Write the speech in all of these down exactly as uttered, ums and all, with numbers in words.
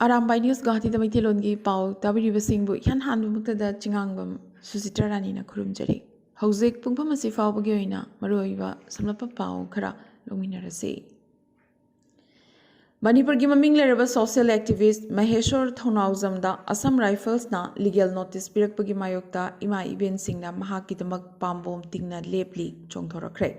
Arambai news ꯒꯨꯋꯥꯍꯥꯇꯤꯗ ꯃꯩꯇꯩꯂꯣꯟꯒꯤ ꯄꯥꯎ ꯇꯥꯕꯤꯔꯤꯕꯁꯤꯡꯕꯨ ꯏꯍꯥꯟ ꯍꯥꯟꯕꯃꯛꯇꯗ ꯆꯤꯉꯥꯡꯕꯝ ꯁꯨꯆꯤꯇ꯭ꯔ ꯔꯥꯅꯤꯅ ꯈꯨꯔꯨꯝꯖꯔꯤ꯫ ꯍꯧꯖꯤꯛ ꯄꯨꯡꯐꯝ ꯑꯁꯤ ꯐꯥꯎꯕꯒꯤ ꯑꯣꯏꯅ ꯃꯔꯨꯑꯣꯏꯕ ꯁꯝꯂꯞꯄ ꯄꯥꯎ ꯈꯔ ꯂꯧꯃꯤꯟꯅꯔꯁꯤ꯫ ꯃꯅꯤꯄꯨꯔꯒꯤ ꯃꯃꯤꯡ ꯂꯩꯔꯕ social activist ꯃꯍꯦꯁꯣꯔ ꯊꯧꯅꯥꯎꯖꯝꯗ ꯑꯁꯝ ꯔꯥꯏꯐꯜꯁꯅ legal notice ꯄꯤꯔꯛꯄꯒꯤ ꯃꯥꯌꯣꯛꯇ ꯏꯃꯥ ꯏꯕꯦꯟꯁꯤꯡꯅ ꯃꯍꯥꯛꯀꯤꯗꯃꯛ ꯄꯥꯝꯕꯣꯝ ꯇꯤꯡꯅ ꯂꯦꯞꯂꯤ ꯆꯣꯡꯊꯣꯔꯛꯈ꯭ꯔꯦ꯫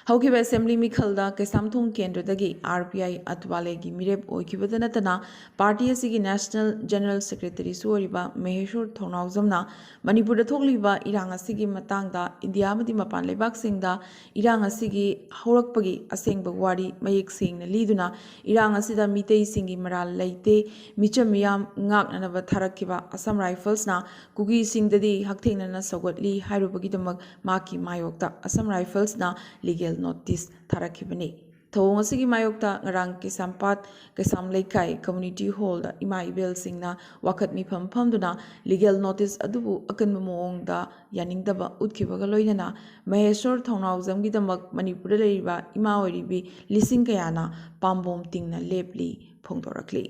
ꯍꯧꯈꯤꯕ assembly ꯃꯤꯈꯜꯗ ꯀꯩꯁꯥꯝꯊꯣꯡ ꯀꯦꯟꯗ꯭ꯔꯗꯒꯤ RPI ꯑꯇ꯭ꯋꯥꯂꯦꯒꯤ ꯃꯤꯔꯦꯞ ꯑꯣꯏꯈꯤꯕꯗ ꯅꯠꯇꯅ party ꯑꯁꯤꯒꯤ national general secretaryꯁꯨ ꯑꯣꯏꯔꯤꯕ ꯃꯍꯦꯁꯣꯔ ꯊꯧꯅꯥꯎꯖꯝꯅ ꯃꯅꯤꯄꯨꯔꯗ ꯊꯣꯛꯂꯤꯕ ꯏꯔꯥꯡ ꯑꯁꯤꯒꯤ ꯃꯇꯥꯡꯗ ꯏꯟꯗꯤꯌꯥ ꯑꯃꯗꯤ ꯃꯄꯥꯟ ꯂꯩꯕꯥꯛꯁꯤꯡꯗ ꯏꯔꯥꯡ ꯑꯁꯤꯒꯤ ꯍꯧꯔꯛꯄꯒꯤ ꯑꯁꯦꯡꯕ ꯋꯥꯔꯤ ꯃꯌꯦꯛ ꯁꯦꯡꯅ ꯂꯤꯗꯨꯅ ꯏꯔꯥꯡ ꯑꯁꯤꯗ ꯃꯤꯇꯩꯁꯤꯡꯒꯤ ꯃꯔꯥꯜ ꯂꯩꯇꯦ, ꯃꯤꯆꯝ ꯃꯤꯌꯥꯝ ꯉꯥꯛꯅꯅꯕ ꯊꯥꯔꯛꯈꯤꯕ ꯑꯁꯝ ꯔꯥꯏꯐꯜꯁꯅ ꯀꯨꯀꯤꯁꯤꯡꯗꯗꯤ ꯍꯛꯊꯦꯡꯅꯅ ꯁꯧꯒꯠꯂꯤ ꯍꯥꯏꯔꯨꯕꯒꯤꯗꯃꯛ ꯃꯍꯥꯛꯀꯤ ꯃꯥꯌꯣꯛꯇ ꯑꯁꯝ ꯔꯥꯏꯐꯜꯁꯅ legal notice ꯊꯥꯔꯛꯈꯤꯕꯅꯤ꯫ ꯊꯧꯑꯣꯡ ꯑꯁꯤꯒꯤ ꯃꯥꯌꯣꯛꯇ ꯉꯔꯥꯡ ꯀꯩꯁꯥꯝꯄꯥꯠ ꯀꯩꯁꯥꯝ ꯂꯩꯀꯥꯏ community hallꯗ ꯏꯃꯥ ꯏꯕꯦꯜꯁꯤꯡꯅ ꯋꯥꯀꯠ ꯃꯤꯐꯝ ꯐꯝꯗꯨꯅ legal notice ꯑꯗꯨꯕꯨ ꯑꯀꯟꯕ ꯃꯑꯣꯡꯗ ꯌꯥꯅꯤꯡꯗꯕ ꯎꯠꯈꯤꯕꯒ ꯂꯣꯏꯅꯅ ꯃꯍꯦꯁꯣꯔ ꯊꯧꯅꯥꯎꯖꯝꯒꯤꯗꯃꯛ ꯃꯅꯤꯄꯨꯔꯗ ꯂꯩꯔꯤꯕ ꯏꯃꯥ ꯑꯣꯏꯔꯤꯕꯤ ꯂꯤꯁꯤꯡ ꯀꯌꯥꯅ ꯄꯥꯝꯕꯣꯝ ꯇꯤꯡꯅ ꯂꯦꯞꯂꯤ ꯐꯣꯡꯗꯣꯔꯛꯂꯤ꯫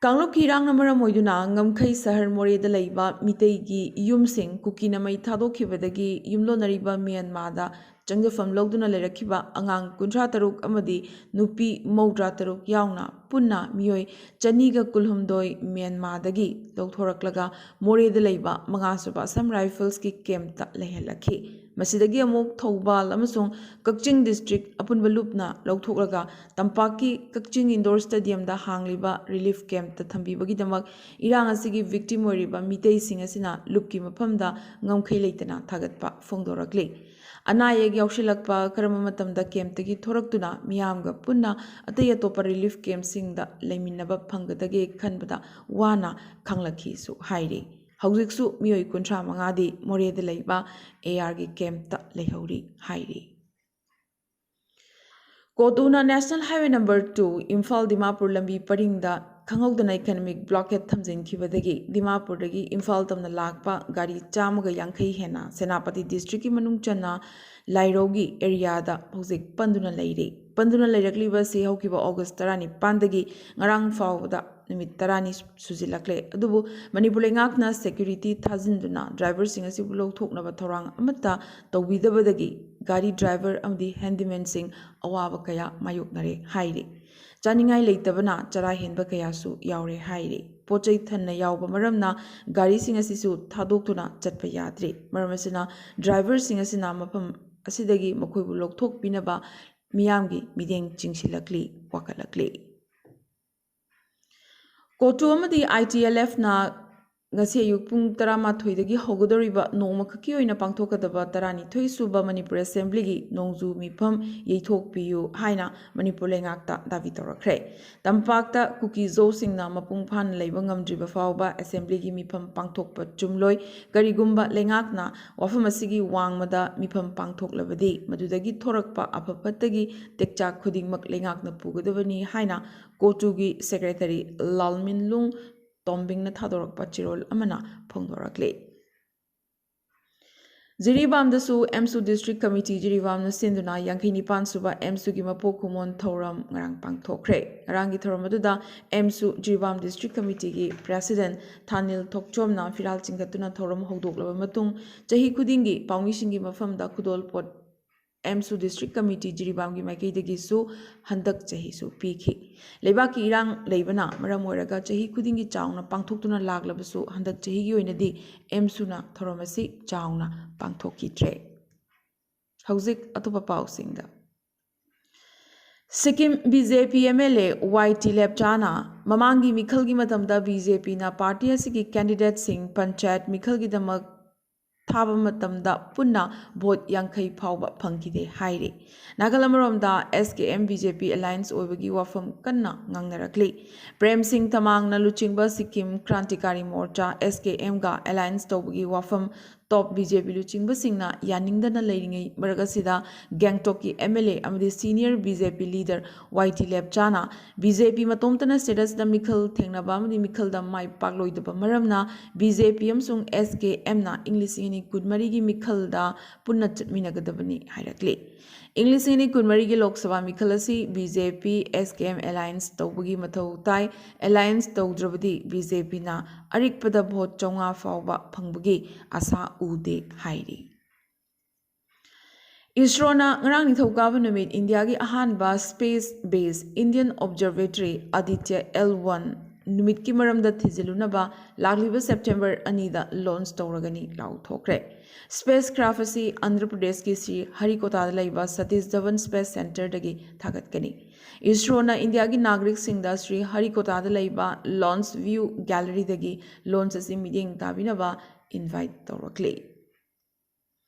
ꯀꯥꯡꯂꯨꯞꯀꯤ ꯏꯔꯥꯡꯅ ꯃꯔꯝ ꯑꯣꯏꯗꯨꯅ ꯉꯝꯈꯩ ꯁꯍꯔ ꯃꯣꯔꯦꯗ ꯂꯩꯕ ꯃꯤꯇꯩꯒꯤ ꯌꯨꯝꯁꯤꯡ ꯀꯨꯀꯤꯅ ꯃꯩ ꯊꯥꯗꯣꯛꯈꯤꯕꯗꯒꯤ ꯌꯨꯝꯂꯣꯟꯅꯔꯤꯕ ꯃ꯭ꯌꯥꯟꯃꯥꯔꯗ ꯆꯪꯖꯐꯝ ꯂꯧꯗꯨꯅ ꯂꯩꯔꯛꯈꯤꯕ ꯑꯉꯥꯡ ꯀꯨꯟꯊ꯭ꯔꯥ ꯇꯔꯨꯛ ꯑꯃꯗꯤ ꯅꯨꯄꯤ ꯃꯧꯗ꯭ꯔꯥ ꯇꯔꯨꯛ ꯌꯥꯎꯅ ꯄꯨꯟꯅ ꯃꯤꯑꯣꯏ ꯆꯅꯤꯒ ꯀꯨꯟꯍꯨꯝꯗꯣꯏ ꯃ꯭ꯌꯥꯟꯃꯥꯔꯗꯒꯤ ꯂꯧꯊꯣꯔꯛꯂꯒ ꯃꯣꯔꯦꯗ ꯂꯩꯕ ꯃꯉꯥꯁꯨꯕ ꯑꯁꯝ ꯔꯥꯏꯐꯜꯁꯀꯤ ꯀꯦꯝꯞꯇ ꯂꯩꯍꯜꯂꯛꯈꯤ꯫ ꯃꯁꯤꯗꯒꯤ ꯑꯃꯨꯛ ꯊꯧꯕꯥꯜ ꯑꯃꯁꯨꯡ ꯀꯛꯆꯤꯡ district ꯑꯄꯨꯟꯕ ꯂꯨꯞꯅ ꯂꯧꯊꯣꯛꯂꯒ ꯇꯝꯄꯥꯛꯀꯤ ꯀꯛꯆꯤꯡ indoor stadiumꯗ ꯍꯥꯡꯂꯤꯕ relief campꯇ ꯊꯝꯕꯤꯕꯒꯤꯗꯃꯛ ꯏꯔꯥꯡ ꯑꯁꯤꯒꯤ victim ꯑꯣꯏꯔꯤꯕ ꯃꯤꯇꯩꯁꯤꯡ ꯑꯁꯤꯅ ꯂꯨꯞꯀꯤ ꯃꯐꯝꯗ ꯉꯝꯈꯩ ꯂꯩꯇꯅ ꯊꯥꯒꯠꯄ ꯐꯣꯡꯗꯣꯔꯛꯂꯤ꯫ ꯑꯅꯥ ꯑꯌꯦꯛ ꯌꯥꯎꯁꯤꯜꯂꯛꯄ ꯀꯔꯝꯕ ꯃꯇꯝꯗ campꯇꯒꯤ ꯊꯣꯔꯛꯇꯨꯅ ꯃꯤꯌꯥꯝꯒ ꯄꯨꯟꯅ ꯑꯇꯩ ꯑꯇꯣꯞꯄ relief campꯁꯤꯡꯗ ꯂꯩꯃꯤꯟꯅꯕ ꯐꯪꯒꯗꯒꯦ ꯈꯟꯕꯗ ꯋꯥꯅ ꯈꯥꯡꯂꯛꯈꯤꯁꯨ ꯍꯥꯏꯔꯤ꯫ ꯍꯧꯖꯤꯛꯁꯨ ꯃꯤꯑꯣꯏ ꯀꯨꯟꯊ꯭ꯔꯥ ꯃꯉꯥꯗꯤ ꯃꯣꯔꯦꯗ ꯂꯩꯕ ARꯒꯤ campꯇ ꯂꯩꯍꯧꯔꯤ ꯍꯥꯏꯔꯤ꯫ ꯀꯣꯇꯨꯅ National Highway number two Imphal Dimapur ꯂꯝꯕꯤ ꯄꯔꯤꯡꯗ ꯈꯪꯍꯧꯗꯅ economic blockade ꯊꯝꯖꯤꯟꯈꯤꯕꯗꯒꯤ ꯗꯤꯃꯥꯄꯨꯔꯗꯒꯤ ꯏꯝꯐꯥꯜ ꯇꯝꯅ ꯂꯥꯛꯄ ꯒꯥꯔꯤ ꯆꯥꯝꯃꯒ ꯌꯥꯡꯈꯩ ꯍꯦꯟꯅ ꯁꯦꯅꯥꯄꯇꯤ districtꯀꯤ ꯃꯅꯨꯡ ꯆꯟꯅ ꯂꯥꯏꯔꯧꯒꯤ areaꯗ ꯍꯧꯖꯤꯛ ꯄꯟꯗꯨꯅ ꯂꯩꯔꯤ꯫ ꯄꯟꯗꯨꯅ ꯂꯩꯔꯛꯂꯤꯕ ꯑꯁꯤ ꯍꯧꯈꯤꯕ August ꯇꯔꯥꯅꯤꯄꯥꯟꯗꯒꯤ ꯉꯔꯥꯡ ꯐꯥꯎꯕꯗ ꯅꯨꯃꯤꯠ ꯇꯔꯥꯅꯤ ꯁꯨꯖꯤꯜꯂꯛꯂꯦ꯫ ꯑꯗꯨꯕꯨ ꯃꯅꯤꯄꯨꯔ ꯂꯩꯉꯥꯛꯅ security ꯊꯥꯖꯤꯟꯗꯨꯅ driverꯁꯤꯡ ꯑꯁꯤꯕꯨ ꯂꯧꯊꯣꯛꯅꯕ ꯊꯧꯔꯥꯡ ꯑꯃꯠꯇ ꯇꯧꯕꯤꯗꯕꯗꯒꯤ ꯒꯥꯔꯤ driver ꯑꯃꯗꯤ handymanꯁꯤꯡ ꯑꯋꯥꯕ ꯀꯌꯥ ꯃꯥꯌꯣꯛꯅꯔꯦ ꯍꯥꯏꯔꯤ꯫ ꯆꯥꯅꯤꯡꯉꯥꯏ ꯂꯩꯇꯕꯅ ꯆꯔꯥ ꯍꯦꯟꯕ ꯀꯌꯥꯁꯨ ꯌꯥꯎꯔꯦ ꯍꯥꯏꯔꯤ꯫ ꯄꯣꯠ ꯆꯩ ꯊꯟꯅ ꯌꯥꯎꯕ ꯃꯔꯝꯅ ꯒꯥꯔꯤꯁꯤꯡ ꯑꯁꯤꯁꯨ ꯊꯥꯗꯣꯛꯇꯨꯅ ꯆꯠꯄ ꯌꯥꯗ꯭ꯔꯤ꯫ ꯃꯔꯝ ꯑꯁꯤꯅ driverꯁꯤꯡ ꯑꯁꯤꯅ ꯃꯐꯝ ꯑꯁꯤꯗꯒꯤ ꯃꯈꯣꯏꯕꯨ ꯂꯧꯊꯣꯛꯄꯤꯅꯕ ꯃꯤꯌꯥꯝꯒꯤ ꯃꯤꯠꯌꯦꯡ ꯆꯤꯡꯁꯤꯜꯂꯛꯂꯤ, ꯋꯥꯀꯠꯂꯛꯂꯤ꯫ ꯀꯣꯇꯨ ꯑꯃꯗꯤ ITLFꯅ ꯉꯁꯤ ꯑꯌꯨꯛ ꯄꯨꯡ ꯇꯔꯥꯃꯥꯊꯣꯏꯗꯒꯤ ꯍꯧꯒꯗꯧꯔꯤꯕ ꯅꯣꯡꯃꯈꯛꯀꯤ ꯑꯣꯏꯅ ꯄꯥꯡꯊꯣꯛꯀꯗꯕ ꯇꯔꯥꯅꯤꯊꯣꯏ ꯁꯨꯕ ꯃꯅꯤꯄꯨꯔ Assemblyꯒꯤ ꯅꯣꯡꯖꯨ ꯃꯤꯐꯝ ꯌꯩꯊꯣꯛꯄꯤꯌꯨ ꯍꯥꯏꯅ ꯃꯅꯤꯄꯨꯔ ꯂꯩꯉꯥꯛꯇ ꯗꯥꯕꯤ ꯇꯧꯔꯛꯈ꯭ꯔꯦ꯫ ꯇꯝꯄꯥꯛꯇ ꯀꯨꯀꯤ ꯖꯣꯁꯤꯡꯅ ꯃꯄꯨꯡ ꯐꯥꯅ ꯂꯩꯕ ꯉꯝꯗ꯭ꯔꯤꯕ ꯐꯥꯎꯕ Assemblyꯒꯤ ꯃꯤꯐꯝ ꯄꯥꯡꯊꯣꯛꯄ ꯆꯨꯝꯂꯣꯏ꯫ ꯀꯔꯤꯒꯨꯝꯕ ꯂꯩꯉꯥꯛꯅ ꯋꯥꯐꯝ ꯑꯁꯤꯒꯤ ꯋꯥꯡꯃꯗ ꯃꯤꯐꯝ ꯄꯥꯡꯊꯣꯛꯂꯕꯗꯤ ꯃꯗꯨꯗꯒꯤ ꯊꯣꯔꯛꯄ ꯑꯐ ꯐꯠꯇꯒꯤ ꯇꯦꯛꯆꯥꯛ ꯈꯨꯗꯤꯡꯃꯛ ꯂꯩꯉꯥꯛꯅ ꯄꯨꯒꯗꯕꯅꯤ ꯍꯥꯏꯅ ꯀꯣꯇꯨꯒꯤ Secretary ꯂꯥꯜꯃꯤꯟꯂꯨꯡ ꯇꯣꯝꯕꯤꯡꯅ ꯊꯥꯗꯣꯔꯛꯄ ꯆꯦꯔꯣꯜ ꯑꯃꯅ ꯐꯣꯡꯗꯣꯔꯛꯂꯤ꯫ ꯖꯤꯔꯤꯕꯥꯝꯗꯁꯨ AMSU District Committee ꯖꯤꯔꯤꯕꯥꯝꯅ ꯁꯤꯟꯗꯨꯅ ꯌꯥꯡꯈꯩ ꯅꯤꯄꯥꯟ ꯁꯨꯕ AMSUꯒꯤ ꯃꯄꯣꯛ ꯀꯨꯝꯑꯣꯟ ꯊꯧꯔꯝ ꯉꯔꯥꯡ ꯄꯥꯡꯊꯣꯛꯈ꯭ꯔꯦ꯫ ꯉꯔꯥꯡꯒꯤ ꯊꯧꯔꯝ ꯑꯗꯨꯗ AMSU ꯖꯤꯔꯤꯕꯥꯝ District Committeeꯒꯤ President ꯊꯥꯅꯤꯜ ꯊꯣꯛꯆꯣꯝꯅ ꯐꯤꯔꯥꯜ ꯆꯤꯡꯈꯠꯇꯨꯅ ꯊꯧꯔꯝ ꯍꯧꯗꯣꯛꯂꯕ ꯃꯇꯨꯡ ꯆꯍꯤ ꯈꯨꯗꯤꯡꯒꯤ ꯄꯥꯎꯃꯤꯁꯤꯡꯒꯤ ꯃꯐꯝꯗ ꯈꯨꯗꯣꯜꯄꯣꯠ AMSU District Committee ꯖꯤꯔꯤꯕꯥꯝꯒꯤ ꯃꯥꯏꯀꯩꯗꯒꯤꯁꯨ ꯍꯟꯗꯛ ꯆꯍꯤꯁꯨ ꯄꯤꯈꯤ꯫ ꯂꯩꯕꯥꯛꯀꯤ ꯏꯔꯥꯡ ꯂꯩꯕꯅ ꯃꯔꯝ ꯑꯣꯏꯔꯒ ꯆꯍꯤ ꯈꯨꯗꯤꯡꯒꯤ ꯆꯥꯎꯅ ꯄꯥꯡꯊꯣꯛꯇꯨꯅ ꯂꯥꯛꯂꯕꯁꯨ ꯍꯟꯗꯛ ꯆꯍꯤꯒꯤ ꯑꯣꯏꯅꯗꯤ AMSUꯅ ꯊꯧꯔꯝ ꯑꯁꯤ ꯆꯥꯎꯅ ꯄꯥꯡꯊꯣꯛꯈꯤꯗ꯭ꯔꯦ꯫ ꯍꯧꯖꯤꯛ ꯑꯇꯣꯞꯄ ꯄꯥꯎꯁꯤꯡꯗ꯫ ꯁꯤꯛꯀꯤꯝ BJP MLA YT ꯂꯦꯞꯆꯥꯅ ꯃꯃꯥꯡꯒꯤ ꯃꯤꯈꯜꯒꯤ ꯃꯇꯝꯗ BJPꯅ party ꯑꯁꯤꯒꯤ candidateꯁꯤꯡ ꯄꯟꯆꯥꯌꯠ ꯃꯤꯈꯜꯒꯤꯗꯃꯛ ꯊꯥꯕ ꯃꯇꯝꯗ ꯄꯨꯟꯅ vote ꯌꯥꯡꯈꯩ ꯐꯥꯎꯕ ꯐꯪꯈꯤꯗꯦ ꯍꯥꯏꯔꯤ꯫ ꯅꯥꯀꯜ ꯑꯃꯔꯣꯝꯗ SKM BJP alliance ꯑꯣꯏꯕꯒꯤ ꯋꯥꯐꯝ ꯀꯟꯅ ꯉꯥꯡꯅꯔꯛꯂꯤ꯫ ꯄ꯭ꯔꯦꯝ ꯁꯤꯡ ꯇꯃꯥꯡꯅ ꯂꯨꯆꯤꯡꯕ ꯁꯤꯛꯀꯤꯝ ꯀ꯭ꯔꯥꯟꯇꯤꯀꯥꯔꯤ ꯃꯣꯔꯆꯥ, SKMꯒ alliance ꯇꯧꯕꯒꯤ ꯋꯥꯐꯝ ꯇꯣꯞ ꯕꯤ ꯖꯦ ꯄꯤ ꯂꯨꯆꯤꯡꯕꯁꯤꯡꯅ ꯌꯥꯅꯤꯡꯗꯅ ꯂꯩꯔꯤꯉꯩ ꯃꯔꯛ ꯑꯁꯤꯗ ꯒꯦꯡꯇꯣꯛꯀꯤ ꯑꯦꯝ ꯑꯦꯜ ꯑꯦ ꯑꯃꯗꯤ ꯁꯤꯅꯤꯌꯔ ꯕꯤ ꯖꯦ ꯄꯤ ꯂꯤꯗꯔ ꯋꯥꯏ ꯇꯤ ꯂꯦꯞꯆꯥꯅ ꯕꯤ ꯖꯦ ꯄꯤ ꯃꯇꯣꯝꯇꯅ ꯁ꯭ꯇꯦꯇꯁꯇ ꯃꯤꯈꯜ ꯊꯦꯡꯅꯕ ꯑꯃꯗꯤ ꯃꯤꯈꯜꯗ ꯃꯥꯏ ꯄꯥꯛꯂꯣꯏꯗꯕ ꯃꯔꯝꯅ ꯕꯤ ꯖꯦ ꯄꯤ ꯑꯃꯁꯨꯡ ꯑꯦꯁ ꯀꯦ ꯑꯦꯝꯅ ꯏꯪ ꯂꯤꯁꯤꯡ ꯑꯅꯤ ꯀꯨꯟꯃꯔꯤꯒꯤ ꯃꯤꯈꯜꯗ ꯄꯨꯟꯅ ꯆꯠꯃꯤꯟꯅꯒꯗꯕꯅꯤ ꯍꯥꯏꯔꯛꯂꯤ꯫ ꯏꯪ ꯂꯤꯁꯤꯡ ꯑꯅꯤ ꯀꯨꯟꯃꯔꯤꯒꯤ ꯂꯣꯛ ꯁꯚꯥ ꯃꯤꯈꯜ ꯑꯁꯤ ꯕꯤ ꯖꯦ ꯄꯤ ꯑꯦꯁ ꯀꯦ ꯑꯦꯝ ꯑꯦꯂꯥꯏꯟꯁ ꯇꯧꯕꯒꯤ ꯃꯊꯧ ꯇꯥꯏ꯫ ꯑꯦꯂꯥꯏꯟꯁ ꯇꯧꯗ꯭ꯔꯕꯗꯤ ꯕꯤ ꯖꯦ ꯄꯤꯅ ꯑꯔꯤꯛꯄꯗ ꯚꯣꯠ ꯆꯥꯝꯃꯉꯥ ꯐꯥꯎꯕ ꯐꯪꯕꯒꯤ ꯑꯁꯥ ꯎꯗꯦ ꯍꯥꯏꯔꯤ꯫ ꯏꯁꯔꯣꯅ ꯉꯔꯥꯡ ꯅꯤꯡꯊꯧꯀꯥꯕ ꯅꯨꯃꯤꯠ ꯏꯟꯗꯤꯌꯥꯒꯤ ꯑꯍꯥꯟꯕ space based Indian observatory Aditya L one ꯅꯨꯃꯤꯠꯀꯤ ꯃꯔꯝꯗ ꯊꯤꯖꯤꯜꯂꯨꯅꯕ ꯂꯥꯛꯂꯤꯕ ꯁꯦꯞꯇꯦꯝꯕꯔ ꯑꯅꯤꯗ ꯂꯣꯟꯆ ꯇꯧꯔꯒꯅꯤ ꯂꯥꯎꯊꯣꯛꯈ꯭ꯔꯦ꯫ ꯁ꯭ꯄꯦꯁ ꯀ꯭ꯔꯥꯐ ꯑꯁꯤ ꯑꯟꯙ꯭ꯔ ꯄ꯭ꯔꯗꯦꯁꯀꯤ ꯁ꯭ꯔꯤ ꯍꯔꯤꯀꯣꯇꯥꯗ ꯂꯩꯕ ꯁꯇꯤꯁ ꯙꯋꯟ ꯁ꯭ꯄꯦꯁ ꯁꯦꯟꯇꯔꯗꯒꯤ ꯊꯥꯒꯠꯀꯅꯤ꯫ ꯏꯁꯔꯣꯅ ꯏꯟꯗꯤꯌꯥꯒꯤ ꯅꯥꯒꯔꯤꯛꯁꯤꯡꯗ ꯁ꯭ꯔꯤ ꯍꯔꯤꯀꯣꯇꯥꯗ ꯂꯩꯕ ꯂꯣꯟꯆ ꯚ꯭ꯌꯨ ꯒꯦꯂꯔꯤꯗꯒꯤ ꯂꯣꯟꯆ ꯑꯁꯤ ꯃꯤꯠꯌꯦꯡ ꯇꯥꯕꯤꯅꯕ ꯏꯟꯚꯥꯏꯠ ꯇꯧꯔꯛꯂꯤ꯫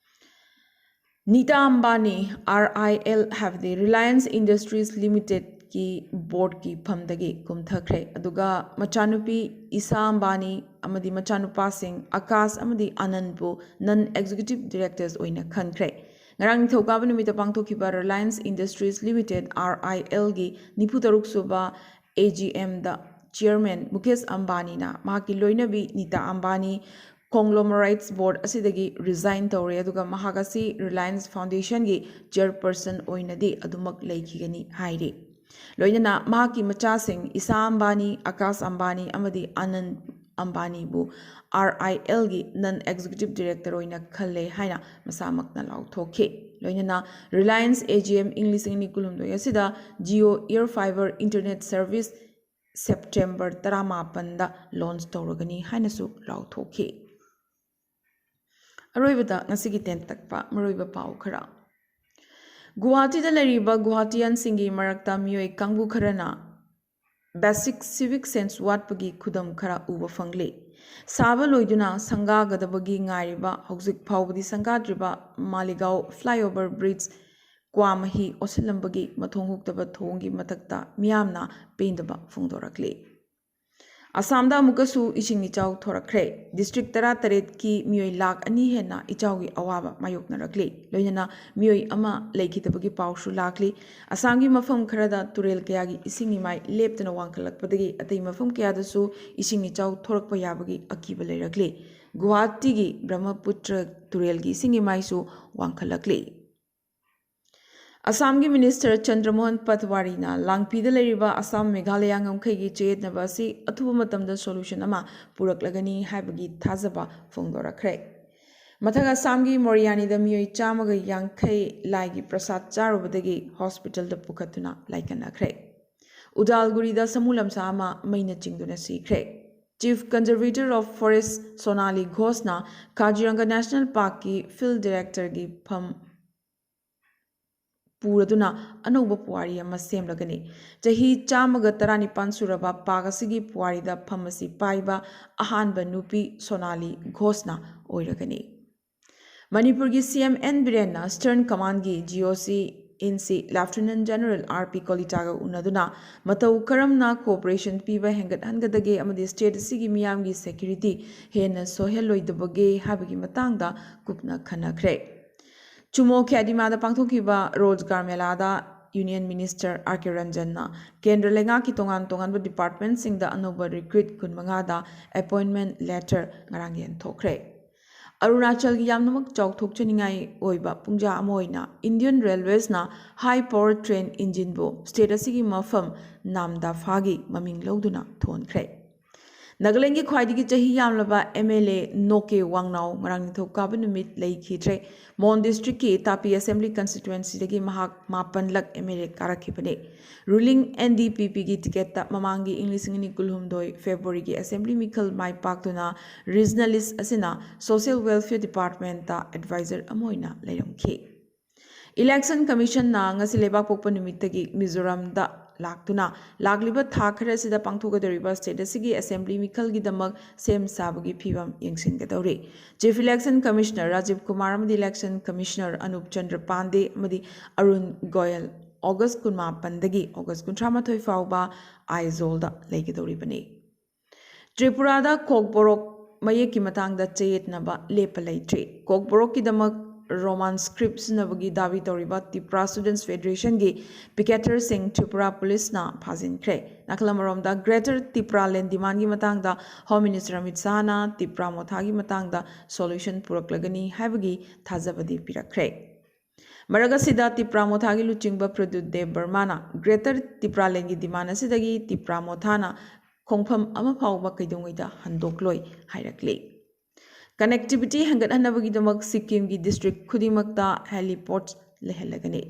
ꯅꯤꯇꯥ ꯑꯝꯕꯥꯅꯤ, ꯑꯥꯔ ꯑꯥꯏ ꯑꯦꯜ, ꯍꯥꯏꯕꯗꯤ ꯔꯤꯂꯥꯌꯟꯁ ꯏꯟꯗꯁꯇ꯭ꯔꯤꯁ ꯂꯤꯃꯤꯇꯦꯗꯀꯤ ꯕꯣꯔꯗꯀꯤ ꯐꯝꯗꯒꯤ ꯀꯨꯝꯊꯈ꯭ꯔꯦ꯫ ꯑꯗꯨꯒ ꯃꯆꯥꯅꯨꯄꯤ ꯏꯁꯥ ꯑꯝꯕꯥꯅꯤ ꯑꯃꯗꯤ ꯃꯆꯥꯅꯨꯄꯥꯁꯤꯡ ꯑꯀꯥꯁ ꯑꯃꯗꯤ ꯑꯅꯟꯕꯨ ꯅꯟ ꯑꯦꯛꯖꯤꯀ꯭ꯌꯨꯇꯤꯚ ꯗꯤꯔꯦꯛꯇꯔꯁ ꯑꯣꯏꯅ ꯈꯟꯈ꯭ꯔꯦ꯫ ꯉꯔꯥꯡ ꯅꯤꯡꯊꯧꯀꯥꯕ ꯅꯨꯃꯤꯠꯇ ꯄꯥꯡꯊꯣꯛꯈꯤꯕ ꯔꯤꯂꯥꯌꯟꯁ ꯏꯟꯗꯁꯇ꯭ꯔꯤꯁ ꯂꯤꯃꯤꯇꯦꯗ, ꯑꯥꯔ ꯑꯥꯏ ꯑꯦꯜꯒꯤ ꯅꯤꯐꯨ ꯇꯔꯨꯛ ꯁꯨꯕ ꯑꯦ ꯖꯤ ꯑꯦꯝꯗ ꯆꯤꯌꯔꯃꯦꯟ ꯃꯨꯀꯦꯁ ꯑꯝꯕꯥꯅꯤꯅ ꯃꯍꯥꯛꯀꯤ ꯂꯣꯏꯅꯕꯤ ꯅꯤꯇꯥ ꯑꯝꯕꯥꯅꯤ ꯀꯣꯡꯂꯣꯃꯔꯥꯏꯠꯁ ꯕꯣꯔꯗ ꯑꯁꯤꯗꯒꯤ ꯔꯤꯖꯥꯏꯟ ꯇꯧꯔꯦ, ꯑꯗꯨꯒ ꯃꯍꯥꯛ ꯑꯁꯤ ꯔꯤꯂꯥꯌꯟꯁ ꯐꯥꯎꯟꯗꯦꯁꯟꯒꯤ ꯆꯤꯌꯔꯄꯔꯁꯟ ꯑꯣꯏꯅꯗꯤ ꯑꯗꯨꯃꯛ ꯂꯩꯈꯤꯒꯅꯤ ꯍꯥꯏꯔꯤ꯫ ꯂꯣꯏꯅꯅ ꯃꯍꯥꯛꯀꯤ ꯃꯆꯥꯁꯤꯡ ꯏꯁꯥ ꯑꯝꯕꯥꯅꯤ, ꯑꯀꯥꯁ ꯑꯝꯕꯥꯅꯤ ꯑꯃꯗꯤ ꯑꯅꯟ ꯑꯝꯕꯥꯅꯤꯕꯨ ꯑꯥꯔ ꯑꯥꯏ ꯑꯦꯜꯒꯤ ꯅꯟ ꯑꯦꯛꯖꯤꯀ꯭ꯌꯨꯇꯤꯚ ꯗꯤꯔꯦꯛꯇꯔ ꯑꯣꯏꯅ ꯈꯜꯂꯦ ꯍꯥꯏꯅ ꯃꯁꯥꯃꯛꯅ ꯂꯥꯎꯊꯣꯛꯈꯤ꯫ ꯂꯣꯏꯅꯅ ꯔꯤꯂꯥꯌꯟꯁ ꯑꯦ ꯖꯤ ꯑꯦꯝ ꯏꯪ ꯂꯤꯁꯤꯡ ꯑꯅꯤ ꯀꯨꯟꯍꯨꯝꯗꯣꯏ ꯑꯁꯤꯗ Jio air fibre internet service September ꯇꯔꯥꯃꯥꯄꯟꯗ ꯂꯣꯟꯆ ꯇꯧꯔꯒꯅꯤ ꯍꯥꯏꯅꯁꯨ ꯂꯥꯎꯊꯣꯛꯈꯤ꯫ ꯑꯔꯣꯏꯕꯗ ꯉꯁꯤꯒꯤ ꯇꯦꯟꯇꯛꯄ ꯃꯔꯨꯑꯣꯏꯕ ꯄꯥꯎ ꯈꯔ꯫ ꯒꯨꯋꯥꯍꯥꯇꯤꯗ ꯂꯩꯔꯤꯕ ꯒꯨꯋꯥꯍꯥꯇꯤꯌꯟꯁꯤꯡꯒꯤ ꯃꯔꯛꯇ ꯃꯤꯑꯣꯏ ꯀꯥꯡꯕꯨ ꯈꯔꯅ ꯕꯦꯁꯤꯛ ꯁꯤꯚꯤꯛ ꯁꯦꯟꯁ ꯋꯥꯠꯄꯒꯤ ꯈꯨꯗꯝ ꯈꯔ ꯎꯕ ꯐꯪꯂꯤ꯫ ꯁꯥꯕ ꯂꯣꯏꯗꯨꯅ ꯁꯪꯒꯥꯒꯗꯕꯒꯤ ꯉꯥꯏꯔꯤꯕ, ꯍꯧꯖꯤꯛ ꯐꯥꯎꯕꯗꯤ ꯁꯪꯒꯥꯗ꯭ꯔꯤꯕ ꯃꯥꯂꯤꯒꯥꯎ ꯐ꯭ꯂꯥꯏꯑꯣꯚꯔ ꯕ꯭ꯔꯤꯖ ꯀ꯭ꯋꯥ ꯃꯍꯤ ꯑꯣꯠꯁꯤꯜꯂꯝꯕꯒꯤ ꯃꯊꯣꯡ ꯍꯨꯛꯇꯕ ꯊꯧꯑꯣꯡꯒꯤ ꯃꯊꯛꯇ ꯃꯤꯌꯥꯝꯅ ꯄꯦꯟꯗꯕ ꯐꯣꯡꯗꯣꯔꯛꯂꯤ꯫ ꯑꯁꯥꯝꯗ ꯑꯃꯨꯛꯀꯁꯨ ꯏꯁꯤꯡ ꯏꯆꯥꯎ ꯊꯣꯔꯛꯈ꯭ꯔꯦ꯫ ꯗꯤꯁꯇ꯭ꯔꯤꯛ ꯇꯔꯥꯇꯔꯦꯠꯀꯤ ꯃꯤꯑꯣꯏ ꯂꯥꯈ ꯑꯅꯤ ꯍꯦꯟꯅ ꯏꯆꯥꯎꯒꯤ ꯑꯋꯥꯕ ꯃꯥꯌꯣꯛꯅꯔꯛꯂꯤ꯫ ꯂꯣꯏꯅꯅ ꯃꯤꯑꯣꯏ ꯑꯃ ꯂꯩꯈꯤꯗꯕꯒꯤ ꯄꯥꯎꯁꯨ ꯂꯥꯛꯂꯤ꯫ ꯑꯁꯥꯝꯒꯤ ꯃꯐꯝ ꯈꯔꯗ ꯇꯨꯔꯦꯜ ꯀꯌꯥꯒꯤ ꯏꯁꯤꯡ ꯏꯃꯥꯏ ꯂꯦꯞꯇꯅ ꯋꯥꯡꯈꯠꯂꯛꯄꯗꯒꯤ ꯑꯇꯩ ꯃꯐꯝ ꯀꯌꯥꯗꯁꯨ ꯏꯁꯤꯡ ꯏꯆꯥꯎ ꯊꯣꯔꯛꯄ ꯌꯥꯕꯒꯤ ꯑꯀꯤꯕ ꯂꯩꯔꯛꯂꯤ꯫ ꯒꯨꯋꯥꯍꯥꯇꯤꯒꯤ ꯕ꯭ꯔꯍ꯭ꯃꯄꯨꯇ꯭ꯔ ꯇꯨꯔꯦꯜꯒꯤ ꯏꯁꯤꯡ ꯏꯃꯥꯏꯁꯨ ꯋꯥꯡꯈꯠꯂꯛꯂꯤ꯫ ꯑꯁꯥꯝꯒꯤ ꯃꯤꯅꯤꯁꯇꯔ ꯆꯟꯗ꯭ꯔꯃꯣꯍꯟ ꯄꯠꯋꯥꯔꯤꯅ ꯂꯥꯡꯄꯤꯗ ꯂꯩꯔꯤꯕ ꯑꯁꯥꯝ ꯃꯦꯘꯥꯂꯌꯥ ꯉꯝꯈꯩꯒꯤ ꯆꯌꯦꯠꯅꯕ ꯑꯁꯤ ꯑꯊꯨꯕ ꯃꯇꯝꯗ ꯁꯣꯂꯨꯁꯟ ꯑꯃ ꯄꯨꯔꯛꯂꯒꯅꯤ ꯍꯥꯏꯕꯒꯤ ꯊꯥꯖꯕ ꯐꯣꯡꯗꯣꯔꯛꯈ꯭ꯔꯦ꯫ ꯃꯊꯛ ꯑꯁꯥꯝꯒꯤ ꯃꯣꯔꯤꯌꯥꯅꯤꯗ ꯃꯤꯑꯣꯏ ꯆꯥꯝꯃꯒ ꯌꯥꯡꯈꯩ ꯂꯥꯏꯒꯤ ꯄ꯭ꯔꯁꯥꯗ ꯆꯥꯔꯨꯕꯗꯒꯤ ꯍꯣꯁꯄꯤꯇꯥꯜꯗ ꯄꯨꯈꯠꯇꯨꯅ ꯂꯥꯏꯀꯠꯅꯈ꯭ꯔꯦ꯫ ꯎꯗꯥꯜꯒꯨꯔꯤꯗ ꯁꯃꯨ ꯂꯝꯁꯥ ꯑꯃ ꯃꯩꯅ ꯆꯤꯡꯗꯨꯅ ꯁꯤꯈ꯭ꯔꯦ꯫ Chief Conservator of Forest Sonali ꯘꯣꯁꯅ ꯀꯥꯖꯤꯔꯪꯒ ꯅꯦꯁꯅꯦꯜ ꯄꯥꯔꯛꯀꯤ ꯐꯤꯜꯗ ꯗꯤꯔꯦꯛꯇꯔꯒꯤ ꯐꯝ ꯄꯨꯔꯗꯨꯅ ꯑꯅꯧꯕ ꯄꯨꯋꯥꯔꯤ ꯑꯃ ꯁꯦꯝꯂꯒꯅꯤ꯫ ꯆꯍꯤ ꯆꯥꯝꯃꯒ ꯇꯔꯥꯅꯤꯄꯥꯟ ꯁꯨꯔꯕ ꯄꯥꯔꯛ ꯑꯁꯤꯒꯤ ꯄꯨꯋꯥꯔꯤꯗ ꯐꯝ ꯑꯁꯤ ꯄꯥꯏꯕ ꯑꯍꯥꯟꯕ ꯅꯨꯄꯤ ꯁꯣꯅꯥꯂꯤ ꯘꯣꯁꯅ ꯑꯣꯏꯔꯒꯅꯤ꯫ ꯃꯅꯤꯄꯨꯔꯒꯤ ꯁꯤ ꯑꯦꯝ ꯑꯦꯟ ꯕꯤꯔꯦꯟꯅ Eastern Commandꯒꯤ G O C in C Lieutenant General R P ꯀꯣꯂꯤꯇꯥꯒ ꯎꯅꯗꯨꯅ ꯃꯇꯧ ꯀꯔꯝꯅ cooperation ꯄꯤꯕ ꯍꯦꯟꯒꯠꯍꯟꯒꯗꯒꯦ ꯑꯃꯗꯤ state ꯑꯁꯤꯒꯤ ꯃꯤꯌꯥꯝꯒꯤ security ꯍꯦꯟꯅ ꯁꯣꯛꯍꯜꯂꯣꯏꯗꯕꯒꯦ ꯍꯥꯏꯕꯒꯤ ꯃꯇꯥꯡꯗ ꯀꯨꯞꯅ ꯈꯟꯅꯈ꯭ꯔꯦ꯫ ꯆꯨꯃꯣ ꯈꯦꯗꯤꯃꯥꯗ ꯄꯥꯡꯊꯣꯛꯈꯤꯕ ꯔꯣꯖꯒꯥꯔ ꯃꯦꯂꯥꯗ Union Minister R K ꯔꯟꯖꯟꯅ ꯀꯦꯟꯗ꯭ꯔ ꯂꯩꯉꯥꯛꯀꯤ ꯇꯣꯉꯥꯟ ꯇꯣꯉꯥꯟꯕ departmentꯁꯤꯡꯗ ꯑꯅꯧꯕ recruit ꯀꯨꯟꯃꯉꯥꯗ appointment letter ꯉꯔꯥꯡ ꯌꯦꯟꯊꯣꯛꯈ꯭ꯔꯦ꯫ ꯑꯔꯨꯅꯥꯆꯜꯒꯤ ꯌꯥꯝꯅꯃꯛ ꯆꯥꯎꯊꯣꯛꯆꯅꯤꯡꯉꯥꯏ ꯑꯣꯏꯕ ꯄꯨꯡꯖꯥ ꯑꯃ ꯑꯣꯏꯅ Indian Railwaysꯅ high power train engineꯕꯨ state ꯑꯁꯤꯒꯤ ꯃꯐꯝ ꯅꯥꯝꯗꯥꯐꯥꯒꯤ ꯃꯃꯤꯡ ꯂꯧꯗꯨꯅ ꯊꯣꯟꯈ꯭ꯔꯦ꯫ ꯅꯥꯒꯥꯂꯦꯟꯒꯤ ꯈ꯭ꯋꯥꯏꯗꯒꯤ ꯆꯍꯤ ꯌꯥꯝꯂꯕ M L A ꯅꯣꯀꯦ ꯋꯥꯡꯅꯥꯎ ꯉꯔꯥꯡ ꯅꯤꯡꯊꯧꯀꯥꯕ ꯅꯨꯃꯤꯠ ꯂꯩꯈꯤꯗ꯭ꯔꯦ꯫ ꯃꯣꯟ districtꯀꯤ ꯇꯥꯄꯤ assembly constituencyꯗꯒꯤ ꯃꯍꯥꯛ ꯃꯥꯄꯟꯂꯛ M L A ꯀꯥꯔꯛꯈꯤꯕꯅꯤ꯫ Ruling N D P Pꯒꯤ ticketꯇ ꯃꯃꯥꯡꯒꯤ ꯏꯪ ꯂꯤꯁꯤꯡ ꯑꯅꯤ ꯀꯨꯟꯍꯨꯝꯗꯣꯏ Februaryꯒꯤ assembly ꯃꯤꯈꯜ ꯃꯥꯏ ꯄꯥꯛꯇꯨꯅ regionalist ꯑꯁꯤꯅ social welfare departmentꯇ advisor ꯑꯃ ꯑꯣꯏꯅ ꯂꯩꯔꯝꯈꯤ꯫ Election Commissionꯅ ꯉꯁꯤ ꯂꯩꯕꯥꯛꯄꯣꯛꯄ ꯅꯨꯃꯤꯠꯇꯒꯤ ꯃꯤꯖꯣꯔꯥꯝꯗ ꯂꯥꯛꯇꯨꯅ ꯂꯥꯛꯂꯤꯕ ꯊꯥ ꯈꯔ ꯑꯁꯤꯗ ꯄꯥꯡꯊꯣꯛꯀꯗꯧꯔꯤꯕ state ꯑꯁꯤꯒꯤ assembly ꯃꯤꯈꯜꯒꯤꯗꯃꯛ ꯁꯦꯝ ꯁꯥꯕꯒꯤ ꯐꯤꯕꯝ ꯌꯦꯡꯁꯤꯟꯒꯗꯧꯔꯤ꯫ Chief Election Commissioner Rajiv Kumar ꯑꯃꯗꯤ Election Commissioner ꯑꯅꯨꯞ ꯆꯟꯗ꯭ꯔ ꯄꯥꯟꯗꯦ ꯑꯃꯗꯤ ꯑꯔꯨꯟ ꯒꯣꯌꯜ August ꯀꯨꯟꯃꯥꯄꯟꯗꯒꯤ August ꯀꯨꯟꯊ꯭ꯔꯥ ꯃꯥꯊꯣꯏ ꯐꯥꯎꯕ ꯑꯥꯏꯖꯣꯜꯗ ꯂꯩꯒꯗꯧꯔꯤꯕꯅꯤ꯫ ꯇ꯭ꯔꯤꯄꯨꯔꯥꯗ ꯀꯣꯛꯕꯣꯔꯣꯛ ꯃꯌꯦꯛꯀꯤ ꯃꯇꯥꯡꯗ ꯆꯌꯦꯠꯅꯕ ꯂꯦꯞꯄ ꯂꯩꯇ꯭ꯔꯤ꯫ ꯀꯣꯛꯕꯣꯔꯣꯛꯀꯤꯗꯃꯛ Roman script ꯁꯤꯖꯤꯟꯅꯕꯒꯤ ꯗꯥꯕꯤ ꯇꯧꯔꯤꯕ ꯇꯤꯄ꯭ꯔꯥ Students Federation ꯒꯤ ꯄꯤꯀꯦꯇꯔꯁꯤꯡ ꯇ꯭ꯔꯤꯄꯨꯔꯥ ꯄꯨꯂꯤꯁꯅ ꯐꯥꯖꯤꯟꯈ꯭ꯔꯦ꯫ ꯅꯥꯀꯜ ꯑꯃꯔꯣꯝꯗ Greater Tipraland demand ꯒꯤ ꯃꯇꯥꯡꯗ Home Minister ꯑꯃꯤꯠ ꯁꯥꯍꯅ ꯇꯤꯄ꯭ꯔꯥ ꯃꯣꯊꯥꯒꯤ ꯃꯇꯥꯡꯗ solution ꯄꯨꯔꯛꯂꯒꯅꯤ ꯍꯥꯏꯕꯒꯤ ꯊꯥꯖꯕꯗꯤ ꯄꯤꯔꯛꯈ꯭ꯔꯦ꯫ ꯃꯔꯛ ꯑꯁꯤꯗ ꯇꯤꯄ꯭ꯔꯥ ꯃꯣꯊꯥꯒꯤ ꯂꯨꯆꯤꯡꯕ ꯄ꯭ꯔꯗꯨꯠ ꯗꯦꯕ ꯕꯔꯃꯥꯅ Greater Tipraland ꯒꯤ demand ꯑꯁꯤꯗꯒꯤ ꯇꯤꯄ꯭ꯔꯥ ꯃꯣꯊꯥꯅ ꯈꯣꯡꯐꯝ ꯑꯃ ꯐꯥꯎꯕ ꯀꯩꯗꯧꯉꯩꯗ ꯍꯟꯗꯣꯛꯂꯣꯏ ꯍꯥꯏꯔꯛꯂꯤ꯫ Connectivity ꯍꯦꯟꯒꯠꯍꯟꯅꯕꯒꯤꯗꯃꯛ ꯁꯤꯛꯀꯤꯝꯒꯤ district ꯈꯨꯗꯤꯡꯃꯛꯇ heliport ꯂꯩꯍꯜꯂꯒꯅꯤ꯫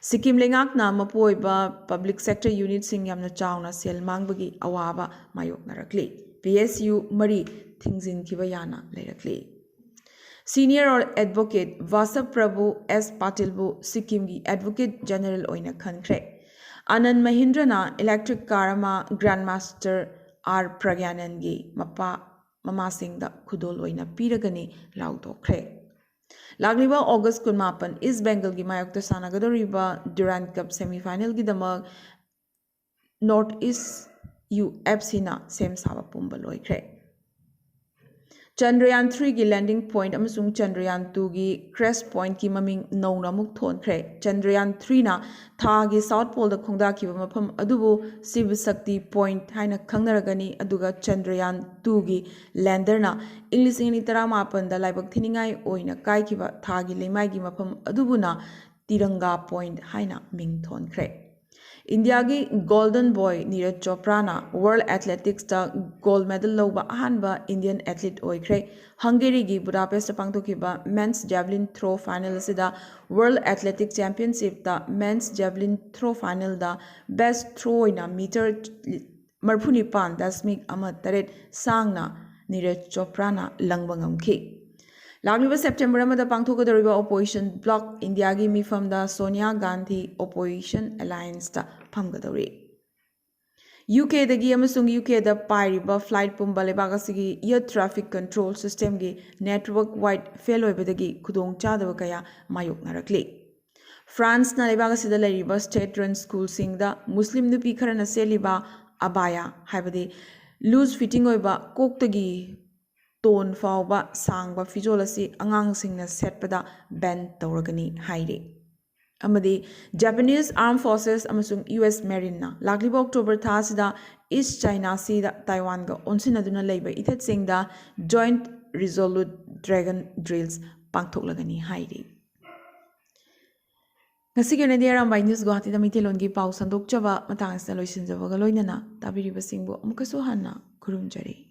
ꯁꯤꯛꯀꯤꯝ ꯂꯩꯉꯥꯛꯅ ꯃꯄꯨ ꯑꯣꯏꯕ public sector unit ꯁꯤꯡ ꯌꯥꯝꯅ ꯆꯥꯎꯅ ꯁꯦꯜ ꯃꯥꯡꯕꯒꯤ ꯑꯋꯥꯕ ꯃꯥꯌꯣꯛꯅꯔꯛꯂꯤ꯫ P S U ꯃꯔꯤ ꯊꯤꯡꯖꯤꯟꯈꯤꯕ ꯌꯥꯅ ꯂꯩꯔꯛꯂꯤ꯫ Senior advocate ꯚꯥꯁꯕ ꯄ꯭ꯔꯚꯨ ꯑꯦꯁ ꯄꯥꯇꯤꯜꯕꯨ ꯁꯤꯛꯀꯤꯝꯒꯤ Advocate General ꯑꯣꯏꯅ ꯈꯟꯈ꯭ꯔꯦ꯫ ꯑꯅꯟ ꯃꯍꯤꯟꯗ꯭ꯔꯅ electric car ꯑꯃ Grandmaster ꯑꯥꯔ ꯄ꯭ꯔꯒ꯭ꯌꯥꯅꯟꯒꯤ ꯃꯄꯥ ꯃꯃꯥꯁꯤꯡꯗ ꯈꯨꯗꯣꯜ ꯑꯣꯏꯅ ꯄꯤꯔꯒꯅꯤ ꯂꯥꯎꯊꯣꯛꯈ꯭ꯔꯦ꯫ ꯂꯥꯛꯂꯤꯕ August ꯀꯨꯟꯃꯥꯄꯟ East Bengalꯒꯤ ꯃꯥꯌꯣꯛꯇ ꯁꯥꯟꯅꯒꯗꯧꯔꯤꯕ Durand Cup semifinalꯒꯤꯗꯃꯛ North East U F Cꯅ ꯁꯦꯝ ꯁꯥꯕ ꯄꯨꯝꯕ ꯂꯣꯏꯈ꯭ꯔꯦ꯫ Chandrayaan threeꯒꯤ landing point ꯑꯃꯁꯨꯡ Chandrayaan twoꯒꯤ crash pointꯀꯤ ꯃꯃꯤꯡ ꯅꯧꯅ ꯑꯃꯨꯛ ꯊꯣꯟꯈ꯭ꯔꯦ꯫ Chandrayaan threeꯅ ꯊꯥꯒꯤ South Poleꯗ ꯈꯣꯡꯗꯥꯈꯤꯕ ꯃꯐꯝ ꯑꯗꯨꯕꯨ Shiv Shakti Point ꯍꯥꯏꯅ ꯈꯪꯅꯔꯒꯅꯤ, ꯑꯗꯨꯒ Chandrayaan twoꯒꯤ landerꯅ ꯏꯪ ꯂꯤꯁꯤꯡ ꯑꯅꯤ ꯇꯔꯥꯃꯥꯄꯟꯗ ꯂꯥꯏꯕꯛ ꯊꯤꯅꯤꯡꯉꯥꯏ ꯑꯣꯏꯅ ꯀꯥꯏꯈꯤꯕ ꯊꯥꯒꯤ ꯂꯩꯃꯥꯏꯒꯤ ꯃꯐꯝ ꯑꯗꯨꯕꯨꯅ Tiranga Point ꯍꯥꯏꯅ ꯃꯤꯡ ꯊꯣꯟꯈ꯭ꯔꯦ꯫ ꯏꯟꯗꯤꯌꯥꯒꯤ Golden Boy Neeraj ꯆꯣꯄ꯭ꯔꯥꯅ World Athleticsꯇ gold medal ꯂꯧꯕ ꯑꯍꯥꯟꯕ Indian athlete ꯑꯣꯏꯈ꯭ꯔꯦ꯫ ꯍꯪꯒꯦꯔꯤꯒꯤ ꯕꯨꯗꯥꯄꯦꯁꯇ ꯄꯥꯡꯊꯣꯛꯈꯤꯕ men's javelin throw final ꯑꯁꯤꯗ World Athletic Championshipꯇ men's javelin throw finalꯗ best throw ꯑꯣꯏꯅ meter ꯃꯔꯤꯐꯨꯅꯤꯄꯥꯟ ꯗꯁꯃꯤꯛ ꯑꯃ ꯇꯔꯦꯠ ꯁꯥꯡꯅ ꯅꯤꯔꯖ ꯆꯣꯄ꯭ꯔꯥꯅ ꯂꯪꯕ ꯉꯝꯈꯤ꯫ ꯂꯥꯛꯂꯤꯕ September ꯑꯃꯗ ꯄꯥꯡꯊꯣꯛꯀꯗꯧꯔꯤꯕ Opposition Bloc Indiaꯒꯤ ꯃꯤꯐꯝꯗ Sonia Gandhi Opposition Allianceꯇ ꯐꯝꯒꯗꯧꯔꯤ꯫ UKꯗꯒꯤ ꯑꯃꯁꯨꯡ UKꯗ ꯄꯥꯏꯔꯤꯕ flight ꯄꯨꯝꯕ ꯂꯩꯕꯥꯛ ꯑꯁꯤꯒꯤ air traffic control systemꯒꯤ network wide fail ꯑꯣꯏꯕꯗꯒꯤ ꯈꯨꯗꯣꯡꯆꯥꯗꯕ ꯀꯌꯥ ꯃꯥꯌꯣꯛꯅꯔꯛꯂꯤ꯫ Franceꯅ ꯂꯩꯕꯥꯛ ꯑꯁꯤꯗ ꯂꯩꯔꯤꯕ state run schoolꯁꯤꯡꯗ ꯃꯨꯁꯂꯤꯝ ꯅꯨꯄꯤ ꯈꯔꯅ ꯁꯦꯠꯂꯤꯕ abaya, ꯍꯥꯏꯕꯗꯤ ꯂꯨꯖ ꯐꯤꯠꯇꯤꯡ ꯑꯣꯏꯕ ꯀꯣꯛꯇꯒꯤ ꯇꯣꯟ ꯐꯥꯎꯕ ꯁꯥꯡꯕ ꯐꯤꯖꯣꯜ ꯑꯁꯤ ꯑꯉꯥꯡꯁꯤꯡꯅ ꯁꯦꯠꯄꯗ ꯕꯦꯟ ꯇꯧꯔꯒꯅꯤ ꯍꯥꯏꯔꯤ꯫ ꯑꯃꯗꯤ Japanese Armed Forces ꯑꯃꯁꯨꯡ ꯌꯨ ꯑꯦꯁ ꯃꯦꯔꯤꯟꯅ ꯂꯥꯛꯂꯤꯕ ꯑꯣꯛꯇꯣꯕꯔ ꯊꯥ ꯑꯁꯤꯗ ꯏꯁ ꯆꯥꯏꯅꯥ ꯁꯤꯗ ꯇꯥꯏꯋꯥꯟꯒ ꯑꯣꯟꯁꯤꯟꯅꯗꯨꯅ ꯂꯩꯕ ꯏꯊꯠꯁꯤꯡꯗ Joint Resolute Dragon Drills ꯄꯥꯡꯊꯣꯛꯂꯒꯅꯤ ꯍꯥꯏꯔꯤ꯫ ꯉꯁꯤꯒꯤ ꯑꯣꯏꯅꯗꯤ ꯑꯔꯥꯝꯕꯥꯏ ꯅ꯭ꯌꯨꯁ ꯒꯨꯋꯥꯍꯥꯇꯤꯗ ꯃꯩꯇꯩꯂꯣꯟꯒꯤ ꯄꯥꯎ ꯁꯟꯗꯣꯛꯆꯕ ꯃꯇꯥꯡ ꯑꯁꯤꯗ ꯂꯣꯏꯁꯤꯟꯖꯕꯒ ꯂꯣꯏꯅꯅ ꯇꯥꯕꯤꯔꯤꯕꯁꯤꯡꯕꯨ ꯑꯃꯨꯛꯀꯁꯨ ꯍꯟꯅ ꯈꯨꯔꯨꯝꯖꯔꯤ꯫